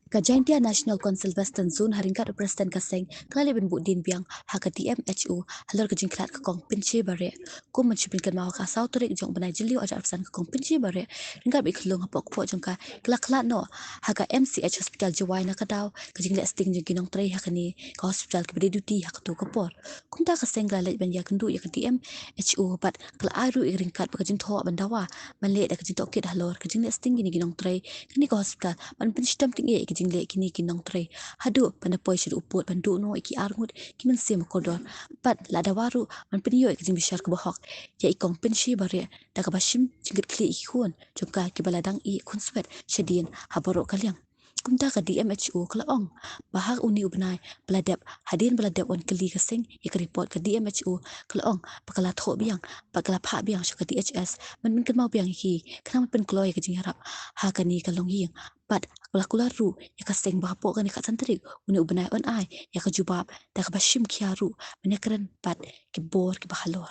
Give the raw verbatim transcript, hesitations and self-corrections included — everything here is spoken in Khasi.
Ka Jaintia National Council Western Zone ha ryngkat u President ka seng ka la leit ban buh dien biang ha ka D M H O halor ka jingkhlad ka kong Pinche Bareh. Kum ban shu pynkynmaw, ha ka saw tarik jong u bnai Jylliew ar hajar arphew san ka kong Pinche Bareh ryngkat bad i khyllung hapoh kpoh jong ka ki la khlad noh ha ka M C H Hospital Jowai na ka daw ka jingleh sting jong ki nongtrei ha kane ka hospital kiba dei duty ha kato ka por. Kumta ka seng ka la leit ban ïakynduh ïa ka D M H O bad ka la ai ruh ïa ka ryngkat bad ka jingthoh ban dawa ban leh da ka jingtohkit halor ka jingleh sting kine ki nongtrei kane ka hospital ban pynshitom tyngeh ïa ka jingleh kine ki nongtrei haduh ban da poi sha u pud ban duh noh ïa ki arngut ki mynsiem kordor. Bad la dawa ruh ban pynïoh ïa ka jingbishar kaba hok ïa i kong Pinche Bareh da kaba shim jingkitkhlieh ïa ki khun jong ka kiba la dang ïeh khunswet shadien ha baroh ka liang. Kumta ka D M H O ka la ong ba ha une u bnai ba la dep, hadien ba la dep wan kylli ka seng ïa ka report, ka D M H O ka la ong ba ka la thoh biang bad ka la phah biang sha ka D H S ban pynkynmaw biang ïa ki khnang ban pynkloi ïa ka jingïarap ha kane ka longïing. Bad ka la kular ruh ïa ka seng ba hapoh kane ka khatsan tarik une u bnai yn ai ïa ka jubab da kaba shim khia ruh ban ïakren bad ki bor kiba halor.